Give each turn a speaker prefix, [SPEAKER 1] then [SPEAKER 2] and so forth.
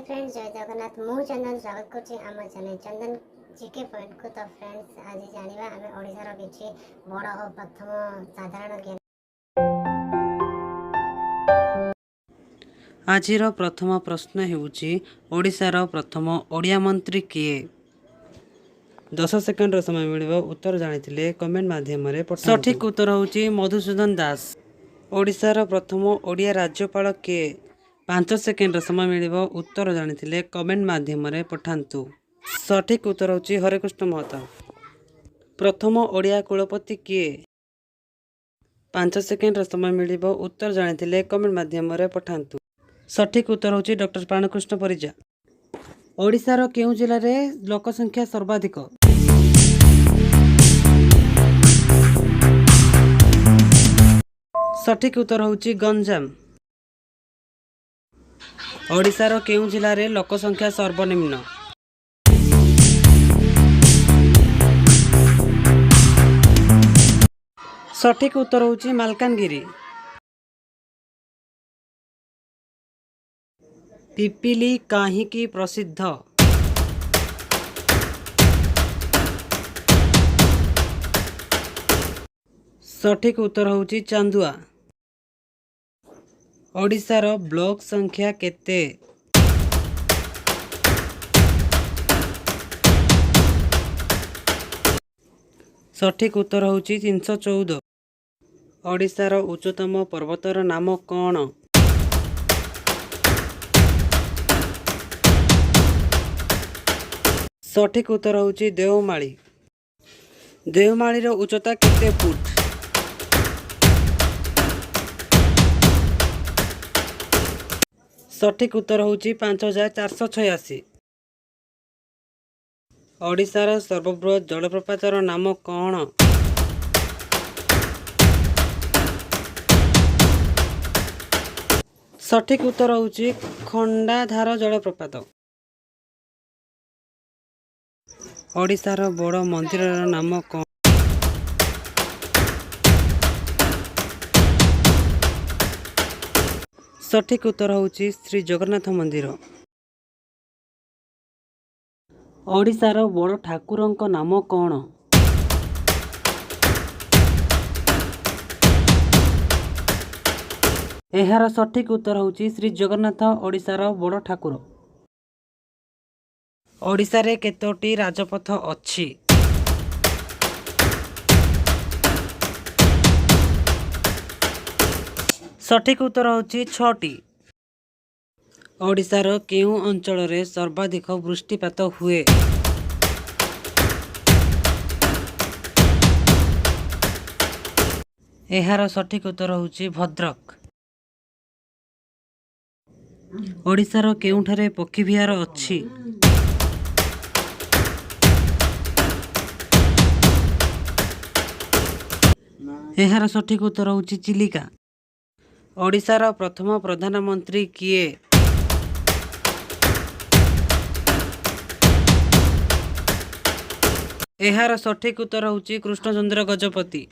[SPEAKER 1] Friends, ଜୟ ଜଗନ୍ନାଥ। ମୁଁ ଚନ୍ଦନ, ସ୍ୱାଗତ କରୁଛି ଆମ ଚ୍ୟାନେଲ୍ ଚନ୍ଦନ ଜିକେ ପଏଣ୍ଟକୁ। ତ ଫ୍ରେଣ୍ଡସ୍, ଆଜି ଜାଣିବା ଆମେ ଓଡ଼ିଶାର କିଛି ବଡ଼ ଓ ପ୍ରଥମ ସାଧାରଣ ଜ୍ଞାନ।
[SPEAKER 2] ଆଜିର ପ୍ରଥମ ପ୍ରଶ୍ନ ହେଉଛି, ଓଡ଼ିଶାର ପ୍ରଥମ ଓଡ଼ିଆ ମନ୍ତ୍ରୀ କିଏ? 10 ସେକେଣ୍ଡର ସମୟ ମିଳିବ। ଉତ୍ତର ଜାଣିଥିଲେ କମେଣ୍ଟ ମାଧ୍ୟମରେ। ସଠିକ୍ ଉତ୍ତର ହେଉଛି ମଧୁସୂଦନ ଦାସ। ଓଡ଼ିଶାର ପ୍ରଥମ ଓଡ଼ିଆ ରାଜ୍ୟପାଳ କିଏ? 5 ସେକେଣ୍ଡର ସମୟ ମିଳିବ। ଉତ୍ତର ଜାଣିଥିଲେ କମେଣ୍ଟ ମାଧ୍ୟମରେ ପଠାନ୍ତୁ। ସଠିକ୍ ଉତ୍ତର ହେଉଛି ହରେକୃଷ୍ଣ ମହତାବ। ପ୍ରଥମ ଓଡ଼ିଆ କୁଳପତି କିଏ? 5 ସେକେଣ୍ଡର ସମୟ ମିଳିବ। ଉତ୍ତର ଜାଣିଥିଲେ କମେଣ୍ଟ ମାଧ୍ୟମରେ ପଠାନ୍ତୁ। ସଠିକ୍ ଉତ୍ତର ହେଉଛି ଡକ୍ଟର ପ୍ରାଣକୃଷ୍ଣ ପରିଜା। ଓଡ଼ିଶାର କେଉଁ ଜିଲ୍ଲାରେ ଲୋକ ସଂଖ୍ୟା ସର୍ବାଧିକ? ସଠିକ୍ ଉତ୍ତର ହେଉଛି ଗଞ୍ଜାମ। ଓଡ଼ିଶାର କେଉଁ ଜିଲ୍ଲାରେ ଲୋକ ସଂଖ୍ୟା ସର୍ବନିମ୍ନ? ସଠିକ୍ ଉତ୍ତର ହେଉଛି ମାଲକାନଗିରି। ପିପିଲି କାହିଁକି ପ୍ରସିଦ୍ଧ? ସଠିକ୍ ଉତ୍ତର ହେଉଛି ଚାନ୍ଦୁଆ। ଓଡ଼ିଶାର ବ୍ଲକ ସଂଖ୍ୟା କେତେ? ସଠିକ୍ ଉତ୍ତର ହେଉଛି 314। ଓଡ଼ିଶାର ଉଚ୍ଚତମ ପର୍ବତର ନାମ କ'ଣ? ସଠିକ୍ ଉତ୍ତର ହେଉଛି ଦେଓମାଳି। ଦେଓମାଳିର ଉଚ୍ଚତା କେତେ ଫୁଟ? ସଠିକ୍ ଉତ୍ତର ହେଉଛି 5486। ଓଡ଼ିଶାର ସର୍ବବୃହତ୍ ଜଳପ୍ରପାତର ନାମ କ'ଣ? ସଠିକ୍ ଉତ୍ତର ହେଉଛି ଖଣ୍ଡାଧାର ଜଳପ୍ରପାତ। ଓଡ଼ିଶାର ବଡ଼ ମନ୍ଦିରର ନାମ କ'ଣ? ସଠିକ୍ ଉତ୍ତର ହେଉଛି ଶ୍ରୀ ଜଗନ୍ନାଥ ମନ୍ଦିର। ଓଡ଼ିଶାର ବଡ଼ ଠାକୁରଙ୍କ ନାମ କ'ଣ? ଏହାର ସଠିକ୍ ଉତ୍ତର ହେଉଛି ଶ୍ରୀ ଜଗନ୍ନାଥ ଓଡ଼ିଶାର ବଡ଼ ଠାକୁର। ଓଡ଼ିଶାରେ କେତୋଟି ରାଜପଥ ଅଛି? ସଠିକ୍ ଉତ୍ତର ହେଉଛି ଛଅଟି। ଓଡ଼ିଶାର କେଉଁ ଅଞ୍ଚଳରେ ସର୍ବାଧିକ ବୃଷ୍ଟିପାତ ହୁଏ? ଏହାର ସଠିକ୍ ଉତ୍ତର ହେଉଛି ଭଦ୍ରକ। ଓଡ଼ିଶାର କେଉଁଠାରେ ପକ୍ଷୀ ବିହାର ଅଛି? ଏହାର ସଠିକ୍ ଉତ୍ତର ହେଉଛି ଚିଲିକା। ଓଡ଼ିଶାର ପ୍ରଥମ ପ୍ରଧାନମନ୍ତ୍ରୀ କିଏ? ଏହାର ସଠିକ୍ ଉତ୍ତର ହେଉଛି କୃଷ୍ଣଚନ୍ଦ୍ର ଗଜପତି।